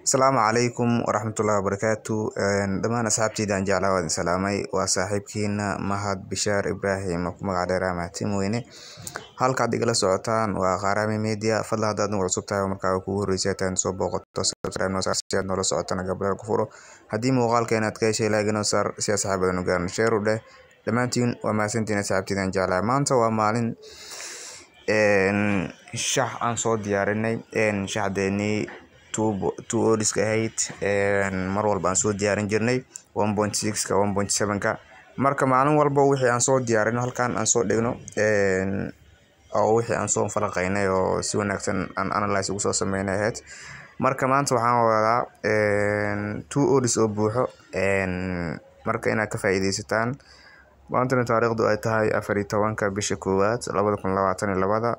Asalaamu calaykum waraxmatullaahi wabarakaatu. Dhammaan asxaabteyda aan jeclaa waa idin salaamay. Waa saaxiibkiina Mahad Bishaar Ibraahim oo ku magac dheeraa Mahadsan Weyne. Halkaad igala socotaan waa Qaarami Media. Fadlan haddaad nagu cusub tahay oo markaa kugu horreysay tahay soo booqato, subscribe noo saar si aad noola socotana gabdhaha ku furo. Haddii muuqaalkeena aad ka heshay, like noo saar si asxaab badan u gaarno, share u dheh. Dhammaantiin waa mahadsantiin asxaabteyda aan jeclaa. Maanta waa maalin shax aan soo diyaarinay, shaxdeenii two odds-ka ahayd mar walba aan soo diyaarin jirnay, 1.6ka, 1.7ka. Marka maalin walba wixii aan soo diyaarino halkan aan soo dhigno oo wixii aan soo falaqaynay oo si wanaagsan aan analyze ugu soo sameynay ahayd. Marka maanta waxaan wadaa two odds oo buuxo, marka inaad ka faa'iidaysataan. Maantana taariikhdu ay tahay 14-ka bisha koowaad 2022,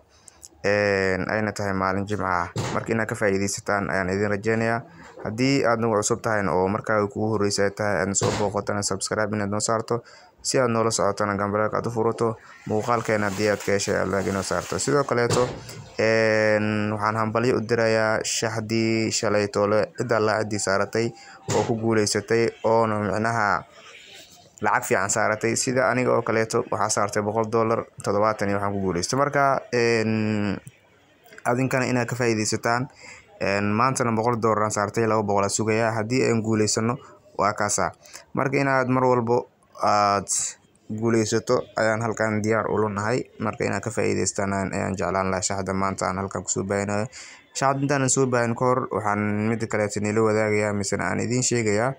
ayna tahay maalin Jimca ah. Marka inaad ka faa'iidaysataan ayaan idin rajeynayaa. Haddii aad nagu cusub tahay oo markaa kugu horreysay ay tahay aad soo booqatana, subscribe inaad noo saarto si aad noola socotana gambaleelka aad u furato, muuqaalkeena haddii aad ka heshay aad like inoo saarto. Sidoo kaleeto waxaan hambalyo u dirayaa shaxdii shalay toole cid alla ciddii saaratay oo ku guuleysatay oona micnaha lacag fiican saaratay. Sida aniga oo kaleeto waxaa saartay $100 70 iyo waxaan ku guuleystay. Marka adinkana inaad ka faa'iidaysataan. Maantana $100 aan saartay, 200 aan sugayaa. Haddii aan guuleysano waa kaasa. Marka inaad mar walbo aad guuleysato ayaan halkan diyaar ula nahay. Marka inaad ka faa'iidaystaan ayaan jeclaan lahaa shaxda maanta aan halkan kusoo baahinayo. Shaxda intaanan soo baahin ka hor, waxaan mida kaleeto nila wadaagayaa misena aan idiin sheegayaa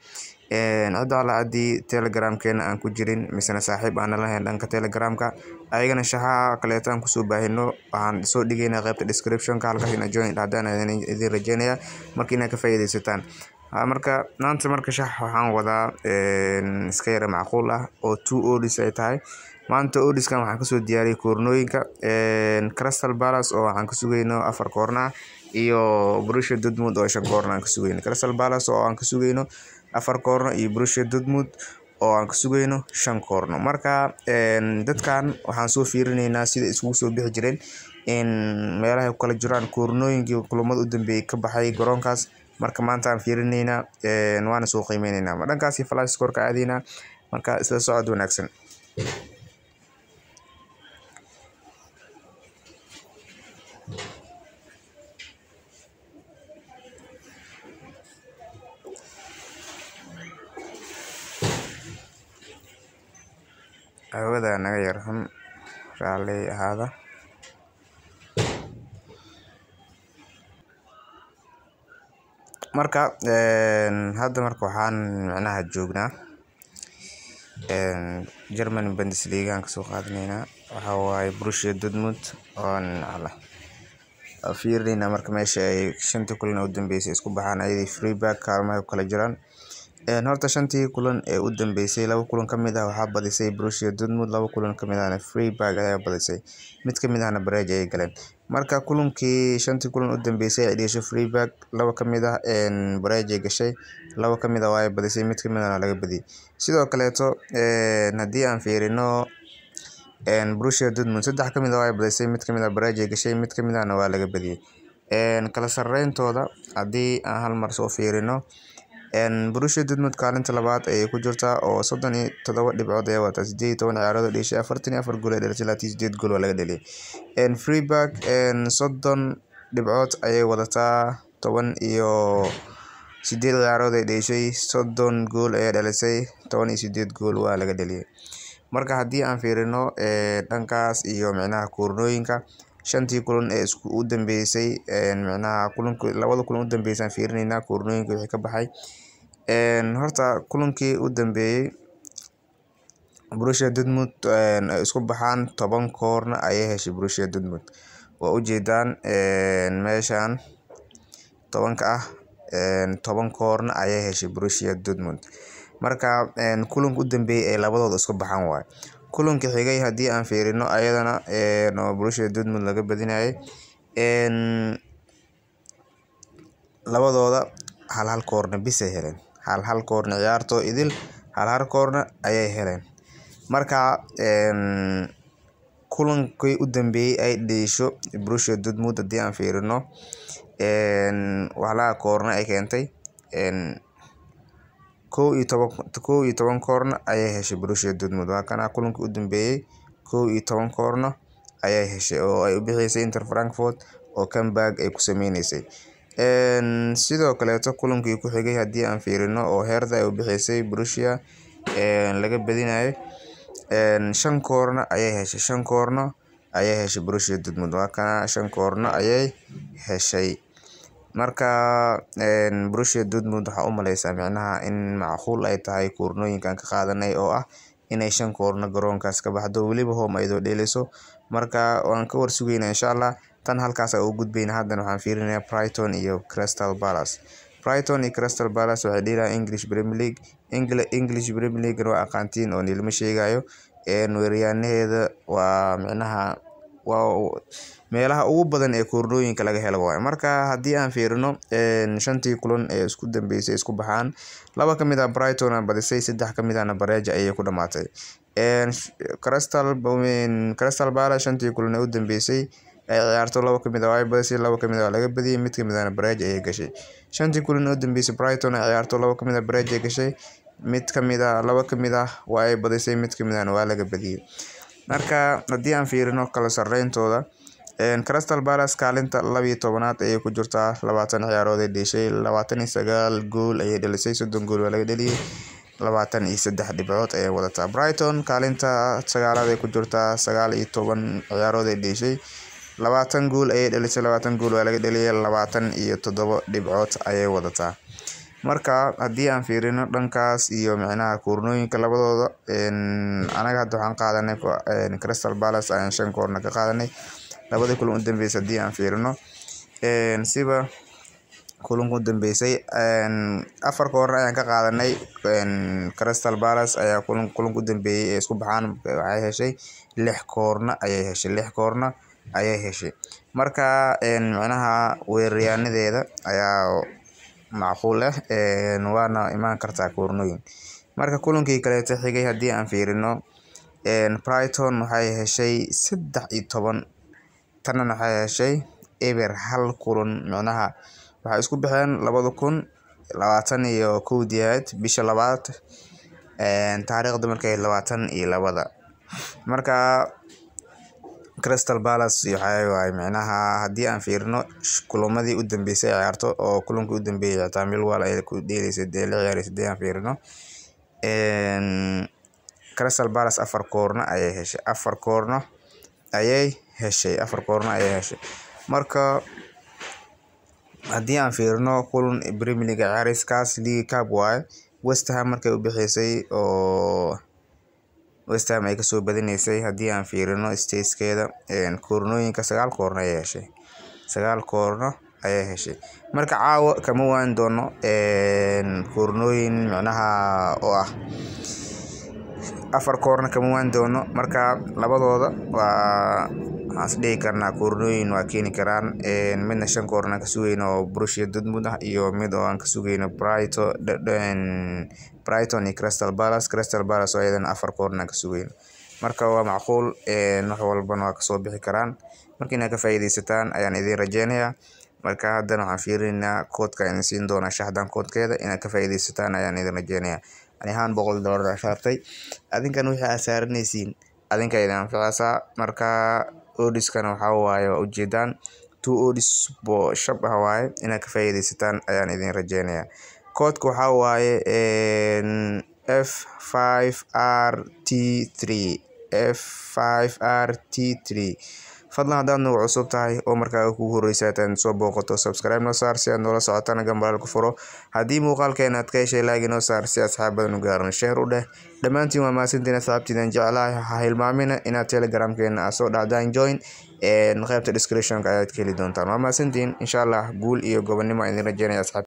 cidda alla ciddii Telegramkeena aan ku jirin misena saaxiib aan lahayn dhanka Telegramka, ayagana shaxaha kaleeto aan kusoo baahino waxaan soo dhigaynaa qaybta description-ka. Halkaas inaad join haddaan idin rajeynayaa. Marka inaad ka faa'iidaysataan. Marka maanta marka shax waxaan wadaa iska yara macquul ah oo two odds ay tahay. Maanta odds-kan waxaan kasoo diyaariyay koornooyinka Crystal Palace oo waxaan ka sugayno 4 koorna iyo Borussia Dortmund oo 5 koorna aan ka sugayno. Crystal Palace oo aan ka sugayno 4 koorno iyo Borussia Dortmund oo aan ka sugayno 5 koorno. Marka dadkan waxaan soo fiirinaynaa sida isugu soo bixi jireen in meelaha ku kala jiraan koornooyinkii kulamada u dambeeyay ka baxay garoonkaas. Marka maanta aan fiirinaynaa, waana soo qiimeynaynaa dhankaasi flash score-ka aadaynaa. Marka isla socod wanaagsan. Hawada naga yar xun, raalli ahaada. Marka hadda marka waxaan micnaha joognaa German Bundesliga aan kasoo qaadanaynaa. Waxaa waaye Borussia Dortmund oon fiirinaynaa. Marka meesha ay shantii kulan u dambeysay isku baxaan ayadii Freiburg kaalmaha ku kala jiraan. Horta shantii kulan ee u dambeysay, laba kulan ka mid ah waxaa badisay Borussia Dortmund, laba kulan ka mid ahna Freiburg ayaa badisay, mid ka mid ahna bareej ayay galeen. Marka kulankii shantii kulan u dambeysay ay dheesho Freiburg, laba ka mid ah bareej ay gashay, laba ka mid ah waa ay badisay, mid ka mid ahna laga badiyay. Sidoo kaleeto haddii aan fiirino Borussia Dortmund, saddex ka mid ah waa ay badisay, mid ka mid ah bareej ay gashay, mid ka mid ahna waa laga badiyay. Kala sarreyntooda haddii aan hal mar soo fiirino, Borussia Dortmund kaalinta labaad ayay ku jirtaa oo 37 dhibcood ayay wadataa, 18 ciyaarood oo dheeshay, 44 gool ay dhalisay, 28 gool waa laga dhaliyay. Freiburg 30 dhibcood ayay wadataa, 18 ciyaarood ay dheeshay, 30 gool ayay dhalisay, 18 gool waa laga dhaliyay. Marka haddii aan fiirino dhankaas iyo micnaha koornooyinka shantii kulan ee isku u dambeysay, micnaha kulanka labada kulan u dambeysay aan fiirinaynaa koornooyinka wixii ka baxay. Horta kulankii u dambeeyay Borussia Dortmund ay isku baxaan, 10 koorna ayay heshay Borussia Dortmund. Waa ujeedaan meeshan 10-ka ah, 10 koorna ayay heshay Borussia Dortmund. Marka kulanka u dambeeyay ay labadooda isku baxaan waay. Kulanka xigay haddii aan fiirino ayadana oo Borussia Dortmund laga badinayay, labadooda hal hal koorna bis ay heleen, hal hal koorna ciyaartoo idil hal hal koorna ayay heleen. Marka kulankii u dambeeyay ay dheesho Borussia Dortmund haddii aan fiirino, waxlaha koorna ay keentay 11 koorno ayay heshay Borussia Dortmund. Waa kana kulankii u dambeeyay, 11 koorno ayay heshay oo ay u bixisay Inter Frankfurt oo comeback ay ku sameyneysay. Sidoo kaleeto kulankii ku xigay haddii aan fiirino oo Hertha ay u bixisay Borussia laga badinayo, 5 koorno ayay heshay, 5 koorno ayay heshay Borussia Dortmund. Waa kana 5 koorno ayay heshay. Marka Borussia Dortmund waxaa u maleysaa micnaha in macquul ay tahay koornooyinkan ka qaadanay oo ah inay 5 koorno garoonkaas ka baxdo, weliba home ayadoo dheeleyso. Marka waan ka warsugeynaa insha Allah. Tan halkaas aan u gudbayna, haddana waxaan fiirinayaa Brighton iyo Crystal Palace. Brighton iyo Crystal Palace waxay dheelayaan English Premier League. English Premier League waa aqaantiin oo nilma sheegayo. Weeraryahanada waa micnaha waa meelaha ugu badan ee koornooyinka laga helo waaye. Marka haddii aan fiirino 5tii kulan ee isku dambeysay isku baxaan, 2 ka mid ah Brighton aa badisay, 3 ka mid ahna bareeja ayay ku dhamaatay. Crystal Palace 5tii kulan ee u dambeysay ay ciyaarto, 2 ka mid ah way badisay, 2 ka mid ah laga badiyay, mid ka mid ahna bareeja ayay gashay. 5tii kulan ee u dambeysay Brighton ay ciyaarto, 2 ka mid ah bareeja ay gashay, mid ka mid ah 2 ka mid ah waa ay badisay, mid ka mid ahna waa laga badiyay. Marka haddii aan fiirino kala sarreyntooda, Crystal Palace kaalinta 12aad ayay ku jirtaa, 20 ciyaarood ay dheeshay, 29 gool ayay dhalisay, 30 gool waa laga dhaliyay, 23 dhibcood ayay wadataa. Brighton kaalinta 9aad ay ku jirtaa, 19 ciyaarood ay dheeshay, 20 gool ayay dhalisay, 20 gool waa laga dhaliyay, 27 dhibcood ayay wadataa. Marka haddii aan fiirino dhankaas iyo micnaha koornooyinka labadooda, anaga hadda waxaan qaadanay Crystal Palace ayaan 5 koorno ka qaadanay labadii kulan u dambeysay. Haddii aan fiirino siba kulanka u dambeysay, 4 koorno ayaan ka qaadanay Crystal Palace ayaa kulanka u dambeeyay ee isku baxaan waxay heshay 6 koorno ayay heshay, 6 koorno ayay heshay. Marka micnaha weeraryahanadeeda ayaa macquul ah, waana imaan kartaa koornooyin. Marka kulankii kaleeto xigay haddii aan fiirino, Brighton waxay heshay 13, tanna waxay heshay eber hal kulan. Micnaha waxay isku baxeen 2021 ahayd bisha labaad, taariikhda markay 22. Marka Crystal Palace waxay waay micnaha haddii aan fiirino kulamadii u dambeysay ciyaarto oo kulankii u dambeeyay xitaa Millwall ay ku dheeleysay la ciyaareysay, haddii aan fiirino Crystal Palace 4 koorno ayay heshay, 4 koorno ayay heshay, 4 koorno ayay heshay. Marka haddii aan fiirino kulan Premier League ciyaareyskaas League Cup waaye, West Ham markay u bixisay oo West Ham ay kasoo badinaysay, haddii aan fiirino stateskeeda koornooyinka 9 koorno ayay heshay, 9 koorno ayay heshay. Marka caawa kama waan doono koornooyin micnaha oo ah 4 koorno kama waan doono. Marka labadooda waa waxaan is dhihi karnaa koornooyin waa keeni karaan, midna 5 koorno aan ka sugayno oo Borussia Dortmund ah iyo mid oo aan ka sugayno Brighton iyo Crystal Palace. Crystal Palace oo iyadana 4 koorno aan ka sugayno. Marka waa macquul, wax walbana waa kasoo bixi karaan. Marka inaad ka faa'iidaysataan ayaan idin rajeynayaa. Marka haddana waxaan fiirinaynaa koodka idin siin doonaa shaxdan koodkeeda, inaad ka faa'iidaysataan ayaan idin rajeynayaa. Ani ahaan $100 saartay, adinkan wixii aad saaranaysiin adinka idin anfacaysaa. Marka odds-kana waxaa waaye waa ujeedaan 2 odds bo shab ah waaye, inaad ka faa'iidaysataan ayaan idin rajeynayaa. Koodka waxaa waaye F5RT3, F5RT3. Fadlan haddaad nagu cusub tahay oo markaa kugu horeysa intaad soo booqato, subscribe noo saar si aad noola socotana, gambaleel ku furo. Haddii muuqaalkeena aad ka heshay, like noo saar si asxaab badan u gaarno, share u dheh. Dhammaantiin waa mahadsantiin asxaabtiidan jeclahay. Ha hilmaamina inaad Telegramkeena aad soo dhacdaan join, qaybta description-ka ayaad ka heli doontaan. Waa mahadsantiin, insha Allah guul iyo gobonimo idin rajeynaya asxaab.